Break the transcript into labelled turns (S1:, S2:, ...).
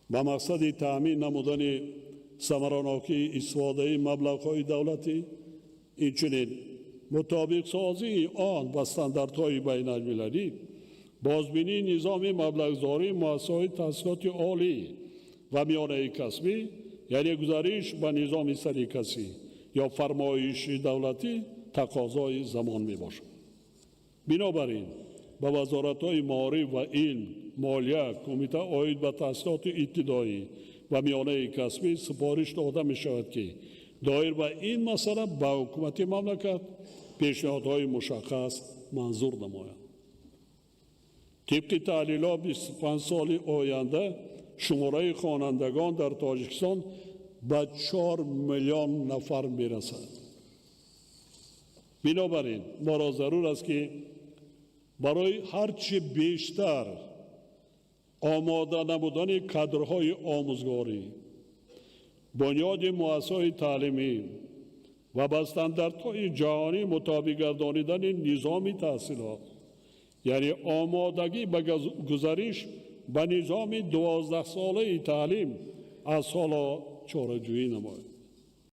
S1: Ба мақсади таъмин намудани самаранокии истифодаи маблағҳои давлатӣ, инчунин мутобиқсозии он ба стандартҳои байналмилалӣ, бозбинии низоми маблағгузории муассисаҳои таҳсилоти олӣ ва миёнаи касбӣ, яъне гузариш ба низоми сарикасӣ ё фармоиши давлатӣ тақозои замон мебошад. Бинобар ин ба вазоратҳои маориф ва илм, молия, кумита оид ба таҳсилоти ибтидоӣ ва миёнаи касбӣ супориш дода мешавад, ки доир ба ин масъала ба ҳукумати мамлакат пешниҳодҳои мушаххас манзур намоянд. Тибқи таҳлилҳо, 25 соли оянда шумораи хонандагон дар Тоҷикистон ба 4 миллион нафар мерасад. Бинобар ин моро зарур аст, ки барои ҳарчи бештар омода намудани кадрҳои омӯзгорӣ, бунёди муассисаҳои таълимӣ ва ба стандартҳои ҷаҳонӣ мутобиқ гардонидани низоми таҳсилот, яъне омодагӣ ба гузариш ба низоми 12-солаи таълим аз ҳоло чораҷӯӣ намоем.